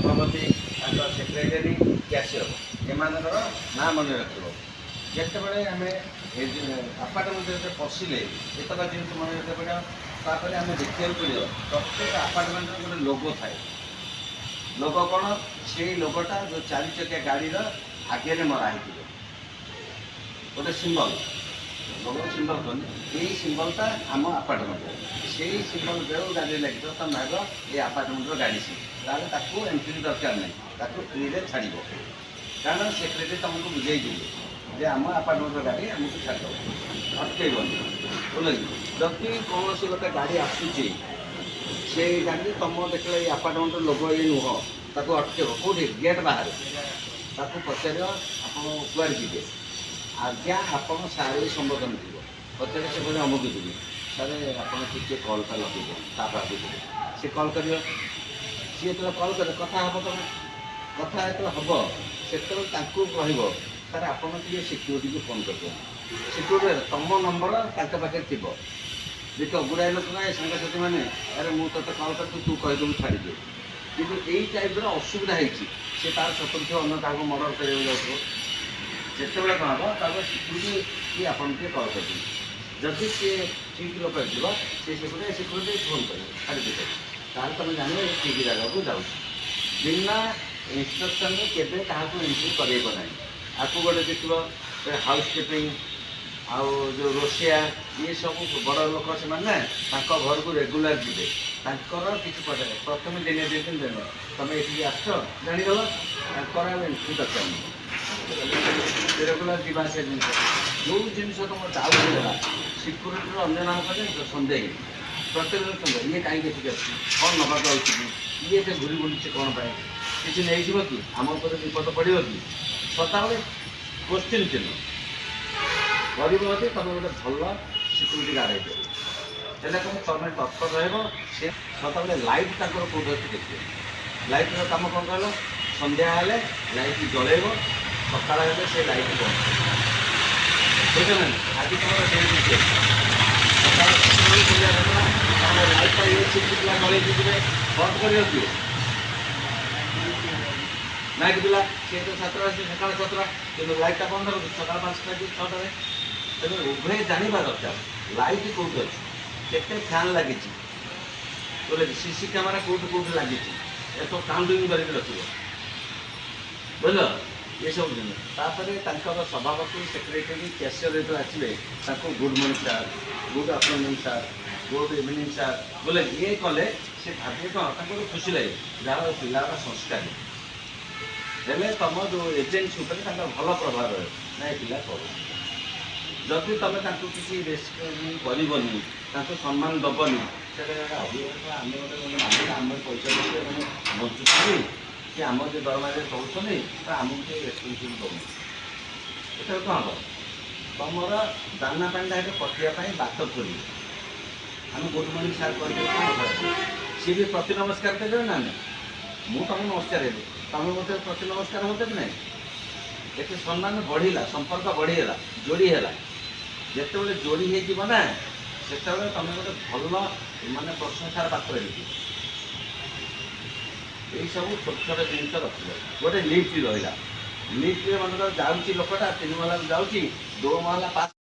ସଭାପତି, ତାଙ୍କ secretary, cashier, ଏମାନଙ୍କର ନାଁ ମନେ ରଖିବ। ଯେତେବେଳେ ଆମେ ଆପାର୍ଟମେଣ୍ଟ ଭିତରେ ପଶିଲେ, ଏତକ ଜିନିଷ ମନେ ରଖିବାକୁ ପଡ଼ିବ। ତାପରେ ଆମେ ଦେଖିବାକୁ ପଡ଼ିବ, ପ୍ରତ୍ୟେକ ଆପାର୍ଟମେଣ୍ଟର ଗୋଟେ ଲୋଗୋ ଥାଏ। ଲୋଗୋ କ'ଣ? ସେଇ ଲୋଗୋଟା ଯେଉଁ ଚାରି ଚକିଆ ଗାଡ଼ିର ଆଗରେ ମରା ହେଇଥିବ, ଗୋଟେ ସିମ୍ବଲ, ଲୋଗୋ ସିମ୍ବଲ କୁହନ୍ତି। ଏଇ ସିମ୍ବଲଟା ଆମ ଆପାର୍ଟମେଣ୍ଟର। ସେଇ ସିମ୍ବଲ ଯେଉଁ ଗାଡ଼ିରେ ଲାଗିଥିବ, ତମେ ଭାବିବ ଏଇ ଆପାର୍ଟମେଣ୍ଟର ଗାଡ଼ି ସିଏ। ତାହେଲେ ତାକୁ ଏଣ୍ଟ୍ରି ଦରକାର ନାହିଁ, ତାକୁ ଫ୍ରିରେ ଛାଡ଼ିବ। କାରଣ ସେକ୍ରେଟାରୀ ତୁମକୁ ବୁଝେଇ ଦେବେ ଯେ ଆମ ଆପାର୍ଟମେଣ୍ଟର ଗାଡ଼ି, ଆମକୁ ଛାଡ଼ିଦେବ, ଅଟକେଇବନି। ବୁଝିଲ କି? ଯଦି କୌଣସି ଗୋଟେ ଗାଡ଼ି ଆସୁଛି, ସେଇ ଗାଡ଼ିରେ ତମ ଦେଖିଲ ଏଇ ଆପାର୍ଟମେଣ୍ଟର ଲୋଗୋ ଇଏ ନୁହଁ, ତାକୁ ଅଟକେଇବ। କେଉଁଠି? ଗେଟ୍ ବାହାରେ। ତାକୁ ପଚାରିବ, ଆପଣ କୁଆଡ଼େ ଯିବେ ଆଜ୍ଞା? ଆପଣ ସାର୍ ଏଇ ସମ୍ବୋଧନ ଥିବ। ପଚାରିଲେ ସେ କହିବେ, ଅମୁକ ଯିବି ସାର୍, ଆପଣ ଟିକେ କଲ୍ଟା ଲଗେଇ ଦିଅନ୍ତୁ। ତା ପାଖକୁ ଯିବେ, ସେ କଲ୍ କରିବ। ସିଏ ଯେତେବେଳେ କଲ୍ କରେ, କଥା ହେବ। ତମେ କଥା ଯେତେବେଳେ ହେବ, ସେତେବେଳେ ତାଙ୍କୁ କହିବ, ସାର୍, ଆପଣ ଟିକେ ସିକ୍ୟୁରିଟିକୁ ଫୋନ୍ କରିଦିଅନ୍ତୁ। ସିକ୍ୟୁରିଟି ତମ ନମ୍ବର ତାଙ୍କ ପାଖରେ ଥିବ। ଦେଖ, ଗୁଡ଼ାଏ ଲୋକ କାହିଁ ସାଙ୍ଗସାଥି ମାନେ, ଆରେ ମୁଁ ତୋତେ କଲ୍ କରିଥିଲି, ତୁ କହିଦେବୁ, ଛାଡ଼ିଦେ। କିନ୍ତୁ ଏଇ ଟାଇପ୍ର ଅସୁବିଧା ହେଇଛି, ସେ ତାର ଶତ୍ରୁ ଥିବ, ଅନ୍ୟ କାହାକୁ ମର୍ଡ଼ର କରିବାକୁ ଯାଉଥିବ। ଯେତେବେଳେ କ'ଣ ହେବ, ତାପରେ ସିକ୍ୟୁରିଟି କି ଆପଣ ଟିକେ କଲ୍ କରିଦିଅନ୍ତୁ। ଯଦି ସିଏ ଠିକ୍ ଲୋକ ହେଇଥିବ, ସିଏ ସେପଟେ ସିକ୍ୟୁରିଟି ଫୋନ୍ କରିବ, ଛାଡ଼ିଦେବେ। ତାହେଲେ ତୁମେ ଜାଣିବ ଏ ଠିକ୍ ଜାଗାକୁ ଯାଉଛି। ବିନା ଇନଷ୍ଟ୍ରକ୍ସନରେ କେବେ କାହାକୁ ଏଣ୍ଟ୍ରି କରେଇବ ନାହିଁ। ଆକୁ ଗୋଟେ ଦେଖିବ, ହାଉସ୍ କିପିଂ ଆଉ ଯେଉଁ ରୋଷେଇଆ, ଇଏ ସବୁ ବଡ଼ ଲୋକ। ସେମାନେ ନା ତାଙ୍କ ଘରକୁ ରେଗୁଲାର ଯିବେ। ତାଙ୍କର କିଛି ପଚାରେ ପ୍ରଥମେ ଦିନେ 2 ଦିନ ଦେବେ, ତମେ ଏଠିକି ଆସିଛ ଜାଣିଗଲ, ତାଙ୍କର ଆଉ ଏଣ୍ଟ୍ରି ଦରକାର ନାହିଁ। ରେଗୁଲାର ଯିବା ଆସିବା ଜିନିଷ, ଯେଉଁ ଜିନିଷ ତୁମ ଡାଉଟ୍ ହେଲା, ସିକ୍ୟୁରିଟିର ଅନ୍ୟ ନାମ କଲେ ସନ୍ଦେହ। ପ୍ରତ୍ୟେକ ଦିନ ସନ୍ଦେହ, ଇଏ କାହିଁକି ଏଠିକି ଆସିଛି? କ'ଣ ନେବାକୁ ଆଉଛି କି? ଇଏ ଏତେ ଘୁରି ବୁଲୁଛି କ'ଣ ପାଇଁ? କିଛି ନେଇଯିବ କି? ଆମ ଉପରେ ବିପଦ ପଡ଼ିବ କି? ସଦାବେଳେ କୋଶ୍ଚିନ୍ ଚିହ୍ନ କରିବ। ଯଦି ତୁମେ ଗୋଟେ ଭଲ ସିକ୍ୟୁରିଟି ଗାର୍ଡ଼ ହେଇପାରିବ, ହେଲେ ତୁମ ତମେ ତତ୍ପର ରହିବ। ସେ ସଦାବେଳେ ଲାଇଟ୍ ତାଙ୍କର କେଉଁଠି ଅଛି ଦେଖିବ। ଲାଇଟ୍ର କାମ କ'ଣ କହିଲ? ସନ୍ଧ୍ୟା ହେଲେ ଲାଇଟ୍ ଜଳେଇବ, ସକାଳ ହେଲେ ସେ ଲାଇଟ୍ ବନ୍ଦ। ବୁଝିଲ ନା? ଆଜି ତୁମର ଡେ ଡ୍ୟୁଟି ଅଛି। ସକାଳ 7ଟା ସନ୍ଧ୍ୟା 7ଟା, ତମର ଲାଇଟ୍ଟା ଇଏ ସିଫ୍ଟ ପିଲା ଜଳେଇକି ଯିବେ। ବନ୍ଦ କରିବ କିଏ? ନାଇଟ୍ ପିଲା। ସିଏ ତ 7ଟା ଆସିବେ, ସକାଳ 7ଟା, କିନ୍ତୁ ଲାଇଟ୍ଟା ବନ୍ଦ ହେବ ସକାଳ 5ଟା କି 6ଟାରେ। ତେଣୁ ଉଭୟ ଜାଣିବା ଦରକାର, ଲାଇଟ୍ କେଉଁଠି ଅଛି, କେତେ ଫ୍ୟାନ୍ ଲାଗିଛି, ବୁଝିଲେ କି? ସିସି କ୍ୟାମେରା କେଉଁଠି କେଉଁଠି ଲାଗିଛି, ଏସବୁ କାଉଣ୍ଟିଂ କରିକି ରଖିବ। ବୁଝିଲ? ଏସବୁ ଜିନିଷ। ତାପରେ ତାଙ୍କର ସଭାପତି, ସେକ୍ରେଟାରୀ, କ୍ୟାସିୟର ଯେତେବେଳେ ଆସିବେ, ତାଙ୍କୁ "Good morning sir, good afternoon sir, good evening sir" ବୋଲେ ଇଏ କଲେ ସେ ଭାବିବେ କ'ଣ, ତାଙ୍କୁ ଗୋଟେ ଖୁସି ଲାଗେ, ଯାହା ହଉ ପିଲାର ସଂସ୍କାରୀ। ହେଲେ ତମ ଯେଉଁ ଏଜେନ୍ସି ଉପରେ ତାଙ୍କର ଭଲ ପ୍ରଭାବ ରହିବ, ନା ଏ ପିଲା କରୁଛି। ଯଦି ତମେ ତାଙ୍କୁ କିଛି ରେସ୍ପେକ୍ଟ କରିବନି, ତାଙ୍କୁ ସମ୍ମାନ ଦେବନି, ସେଟା ଅଭିଭାବକ ଆମେ ଗୋଟେ ମାନେ ଭାବିଲେ ଆମ ପଇସା ଦେଇକି ମାନେ ବଞ୍ଚୁଛନ୍ତି କି ଆମ ଯେଉଁ ଦରମାରେ ଚଳୁଛନ୍ତି, ତ ଆମକୁ ଟିକେ ରେସ୍ପନ୍ସିବିଲିଟି ଦେଉନି। ଏଥିରେ କ'ଣ ହେବ? ତମର ଦାନା ପାଣିଟା ହେଲେ କଟିବା ପାଇଁ ବାଟ ଖୋଲିବ। ଆମେ ଗୁଡ୍ ମର୍ଣ୍ଣିଂ ସାର୍ କହିଲେ କ'ଣ ଖରାପ? ସିଏ ବି ପ୍ରତି ନମସ୍କାର କରିବେ ନା ନାଇଁ? ମୁଁ ତମକୁ ନମସ୍କାର ହେଲି, ତମେ ମୋତେ ପ୍ରତି ନମସ୍କାର ହେଉଛ କି ନାହିଁ? ଏତେ ସମ୍ମାନ ବଢ଼ିଲା, ସମ୍ପର୍କ ବଢ଼ିଗଲା, ଯୋଡ଼ି ହେଲା। ଯେତେବେଳେ ଯୋଡ଼ି ହେଇଯିବ ନା, ସେତେବେଳେ ତମେ ଗୋଟେ ଭଲ ମାନେ ପ୍ରଶଂସାର ପାତ୍ର ହେଇଯିବ। ଏଇସବୁ ଛୋଟ ଛୋଟ ଜିନିଷ ରଖିବ। ଗୋଟେ ଲିଫ୍ଟ ରହିଲା। ଲିଫ୍ଟରେ ମନେକର ଯାଉଛି ଲୋକଟା, ତିନି ମହଲାକୁ ଯାଉଛି, ଦୋ ମହଲା ପାସ୍